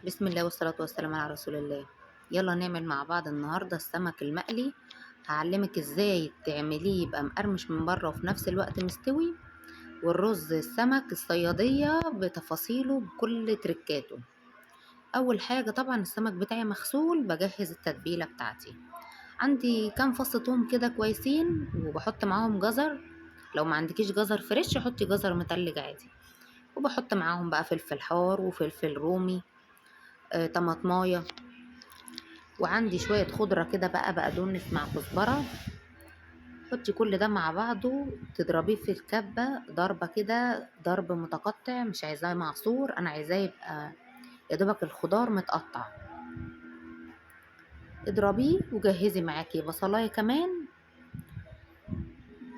بسم الله والصلاة والسلام على رسول الله. يلا نعمل مع بعض النهاردة السمك المقلي. هعلمك ازاي تعمليه يبقى مقرمش من بره وفي نفس الوقت مستوي، والرز السمك الصيادية بتفاصيله بكل تركاته. اول حاجة طبعا السمك بتاعي مغسول، بجهز التتبيلة بتاعتي. عندي كام فص توم كده كويسين، وبحط معاهم جزر. لو ما عندكيش جزر fresh حطي جزر متلج عادي. وبحط معاهم بقى فلفل حار وفلفل رومي، طماطمايه، وعندي شوية خضرة كده بقى بقدونس مع كزبره. حطي كل ده مع بعضه، تضربيه في الكبه ضربه كده، ضرب متقطع، مش عايزاه معصور، انا عايزاه يبقى يا دوبك الخضار متقطع. اضربيه وجهزي معاكي بصلايه كمان.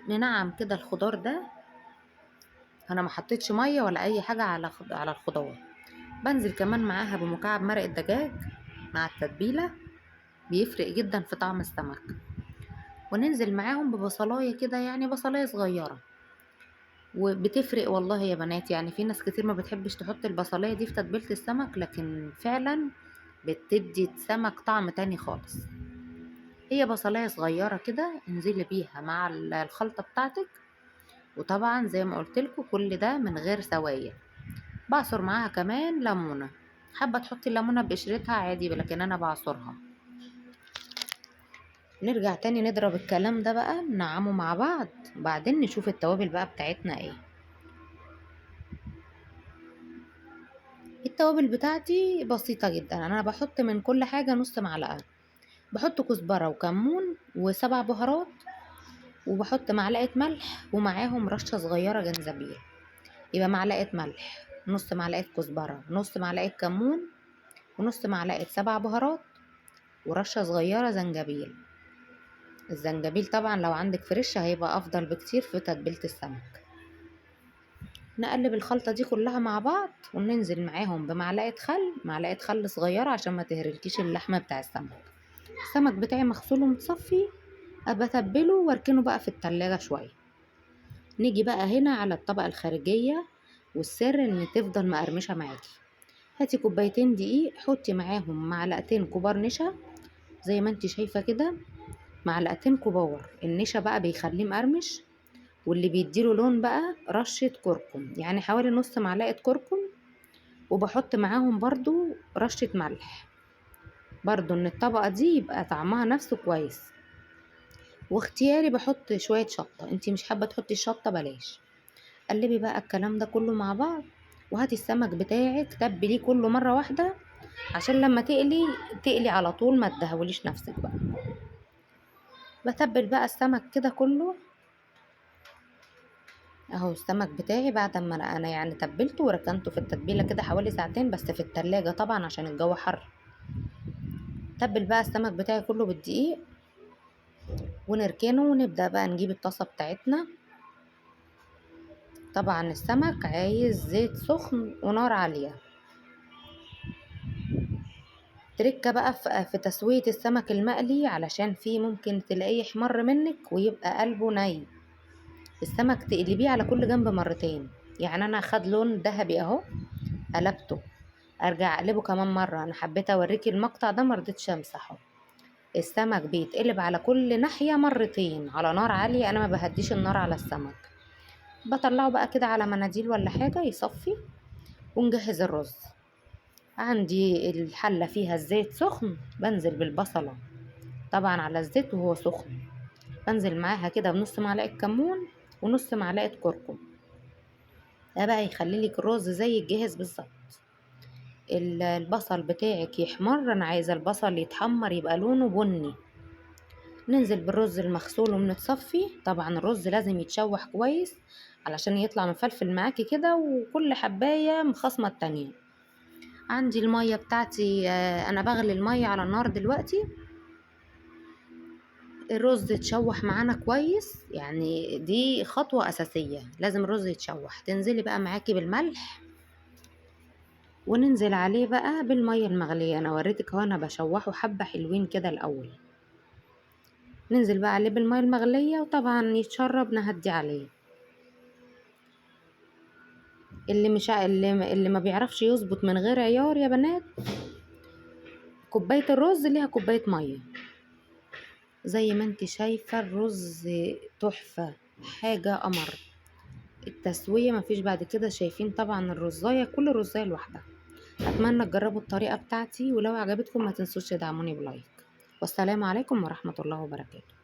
ننعم كده الخضار ده. انا ما حطيتش مية ولا اي حاجة على الخضار. بنزل كمان معاها بمكعب مرق الدجاج مع التتبيله، بيفرق جدا في طعم السمك. وننزل معاهم ببصلايه كده، يعني بصلايه صغيرة، وبتفرق والله يا بنات. في ناس كتير ما بتحبش تحط البصلايه دي في تتبيله السمك، لكن فعلا بتدي السمك طعم تاني خالص. هي بصلايه صغيرة كده انزلي بيها مع الخلطة بتاعتك. وطبعا زي ما قلت لكم كل ده من غير سوائل. بعصر معاها كمان ليمونه، حابة تحطي الليمونه بقشرتها عادي، لكن انا بعصرها. نرجع تاني نضرب الكلام ده بقى، ننعمه مع بعض، وبعدين نشوف التوابل بقى بتاعتنا ايه. التوابل بتاعتي بسيطة جدا، انا بحط من كل حاجة نص معلقة. بحط كزبرة وكمون و7 بهارات، وبحط معلقة ملح، ومعاهم رشة صغيرة جنزبيل. يبقى معلقة ملح، نص معلقة كزبرة، نص معلقة كمون، ونص معلقة 7 بهارات، ورشة صغيرة زنجبيل. الزنجبيل طبعا لو عندك فريش هيبقى افضل بكتير في تتبيلة السمك. نقلب الخلطة دي كلها مع بعض، وننزل معاهم بمعلقة خل، معلقة خل صغيرة عشان ما تهرلكيش اللحمة بتاع السمك. السمك بتاعي مغسول ومتصفي، ابقى اتبله واركنه بقى في التلاجة شوية. نيجي بقى هنا على الطبقة الخارجية، والسر ان تفضل مقرمشة معاكي. هاتي كوبايتين دقيق، حطي معاهم معلقتين كبار نشا زي ما انت شايفة كده، معلقتين كبار. النشا بقى بيخليه مقرمش، واللي بيديله لون بقى رشة كركم، يعني حوالي نص معلقة كركم. وبحط معاهم برضو رشة ملح، برضو ان الطبقة دي يبقى طعمها نفسه كويس. واختياري بحط شوية شطة، انتي مش حابة تحطي الشطة بلاش. قلبي بقى الكلام ده كله مع بعض، وهاتي السمك بتاعك تبليه كله مرة واحدة، عشان لما تقلي تقلي على طول، ما تدهوليش نفسك بقى. بتبل بقى السمك كده كله اهو. السمك بتاعي بعد ما انا تبلته وركنته في التتبيله كده حوالي ساعتين بس في التلاجة طبعا عشان الجو حر. تبل بقى السمك بتاعي كله بالدقيق ونركنه، ونبدا بقى نجيب الطاسه بتاعتنا. طبعا السمك عايز زيت سخن ونار عالية. تركه بقى في تسويه السمك المقلي، علشان فيه ممكن تلاقيه يحمر منك ويبقى قلبه ني. السمك تقلبيه على كل جنب مرتين، انا خد لون ذهبي اهو، قلبته، ارجع اقلبه كمان مرة. انا حبيت اوريكي المقطع ده، ما رضيتش امسحه. السمك بيتقلب على كل ناحية مرتين على نار عالية، انا ما بهديش النار على السمك. بطلعه بقى كده على مناديل ولا حاجة يصفي، ونجهز الرز. عندي الحلة فيها الزيت سخن، بنزل بالبصله طبعا على الزيت وهو سخن، بنزل معاها كده بنص معلقه كمون ونص معلقه كركم. ده بقى يخلي لك الرز زي الجاهز بالظبط. البصل بتاعك يحمر، انا عايزه البصل يتحمر يبقى لونه بني. ننزل بالرز المغسول ومنتصفي. طبعا الرز لازم يتشوح كويس علشان يطلع مفلفل معاكي كده، وكل حبايه مخصمه التانية. عندي المية بتاعتي، انا بغلي المية على النار دلوقتي. الرز اتشوح معانا كويس، دي خطوة أساسية، لازم الرز يتشوح. تنزلي بقى معاكي بالملح، وننزل عليه بقى بالمية المغلية. أنا وريتك اهو أنا بشوحه حبة حلوين كده الأول. ننزل بقى عليه بالمية المغلية، وطبعا يتشرب نهدي عليه. اللي مش اللي ما بيعرفش يظبط من غير عيار يا بنات، كوباية الرز ليها كوباية مية. زي ما انت شايفة الرز تحفة، حاجة قمر، التسوية مفيش بعد كده. شايفين طبعا الرزاية، كل رزاية لوحدها. أتمنى تجربوا الطريقة بتاعتي، ولو عجبتكم ما تنسوش تدعموني ب like. والسلام عليكم ورحمة الله وبركاته.